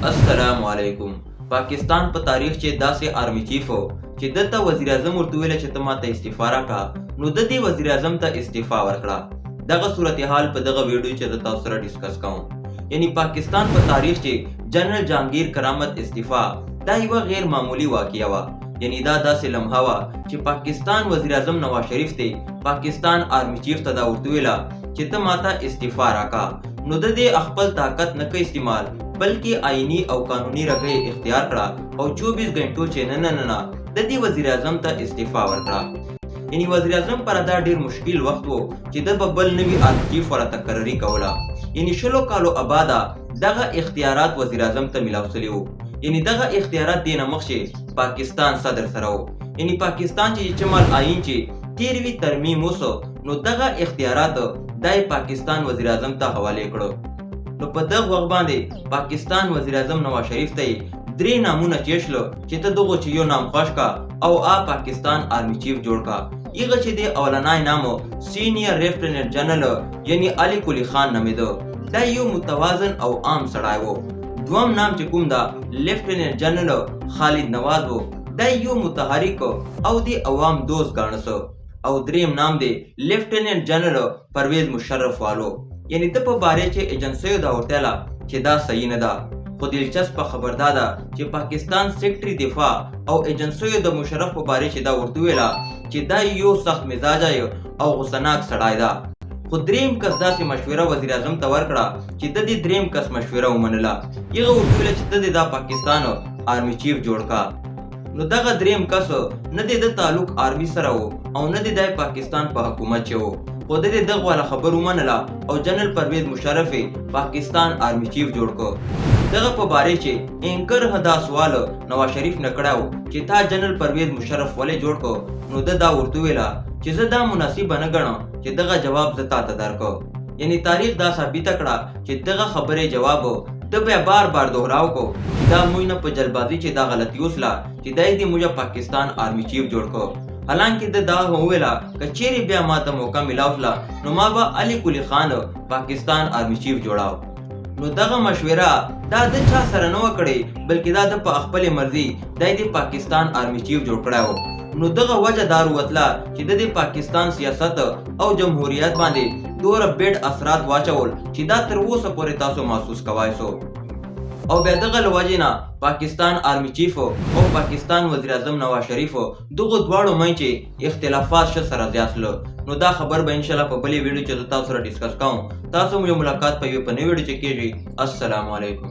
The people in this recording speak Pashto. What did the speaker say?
السلام علیکم. پاکستان په تاریخ چې داسې آرمي چیف چې ده ته وزیراعظم ورته ویل چې ته ماته استعفا راکړه، نو د دې وزیراعظم ته استعفا ورکړه. دغه صورتحال په دغه ویډیو چې زه تاسو سره ډسکس کوم، یعنی پاکستان په تاریخ چې جنرال جهانګیر کرامت استعفا، دا یوه غیر معمولی واقعه وه. یعنی دا داسې لمحه وه چې پاکستان وزیراعظم نواز شریف ته پاکستان آرمي چیف ته دا ورته ویله چې ته ماته استعفا راکا، نو د دې خپل طاقت نه که استعمال، بلکې آئینی او قانوني رګه اختیار کړه او 24 غنټو چې نه نه نه نه د دې وزیراعظم ته استعفا ورکړه. یعنی وزیراعظم پر دا ډیر مشکل وخت وو چې د به بل نوي آرمي چیف ولا تقرری کوله. یعنی 20 کالو اباده دغه اختیارات وزیراعظم ته ملاو سوي وو. یعنی دغه اختیارات دینه مخکې پاکستان صدر سره وو. یعنی پاکستان چې چمل آئین چې 13وی ترمیم وسو، نو دغه اختیارات دای پاکستان وزیراعظم ته حواله کړو. نو په دغه وخت باندې پاکستان وزیراعظم نواز شریف ته درې نامونه چېشلو چې ته دغو چې یو نام خوښ کا او آ پاکستان آرمي چیف جوړ کا. هغه چې دی اولنای نام سینیئر لیفټیننټ جنرل یعنی علي قلي خان نومېده، دا یو متوازن او عام سړی و. دوم نام چې کوم دا لیفټیننټ جنرل خالد نواز و، دا یو متحرک او دی عوام دوست ګاڼه سو. او دریم نام دی لیفټیننټ جنرل پرویز مشرف والو. یعنی د په باره چې ایجنسیو دا ورته چې دا صحیح نه ده. خو دلچسپه خبر دا ده چې پاکستان سیکرټري دفاع او ایجنسیو د مشرف په باره چې دا ورته ویله چې دا یو سخت مزاجه او غوسناک سړی ده. خو دریم کس داسې مشوره وزیراعظم ته ورکړه چې د دې دریم کس مشوره ومنله. هغه ورته ویله چې ته دې دا پاکستان آرمي چیف جوړ کا. نو دغه دریم کس نه دې د تعلق آرمي سره و او نه دې د پاکستان په حکومت چې و، خو د دې دغه والا خبر ومنله او جنرال پرویز مشرف پاکستان آرمي چیف جوړ کړ. دغه په باره چې اینکر دا سوال نواز شریف نه کړی و چې تا جنرال پرویز مشرف ولې جوړ کړ، نو ده دا ورته ویله چې زه دا مناسبه نه ګڼم چې دغه جواب زه تا ته درکړم. یعنی تاریخ دا ثابته کړه چې دغه خبرې جواب ده بیا بار بار دهراو کو چې دا موږ نه په جلبازي چې دا غلطي وسله چې دای دې موږ پاکستان آرمي چیف جوړ کړ. حالانکه ده دا هم وویله که چیرې بیا ما ته موقع ملاو شله نو ما به علي قلي خان پاکستان آرمي چیف جوړاو. نو دغه مشوره دا د چا سره نه وکړي، بلکې دا د په خپلې مرضي دای دې پاکستان آرمي چیف جوړ کړی و. نو دغه وجه دار وتله چې د دې پاکستان سیاست او جمهوریت باندې دوره بیډ اثرات واچول چې دا تر اوسه پورې تاسو محسوس کوای سو. او بیا دغه له وجې نه پاکستان آرمي چیف او پاکستان وزیراعظم نواز شریف دغو دواړو منځ چې اختلافات ښه سره زیات سله. نو دا خبر به انشاءالله په بلې ویډیو چې زه تاسو سره ډسکس کوم. تاسو مو یو ملاقات په یوې په نوې ویډیو چې کېږي. السلام علیکم.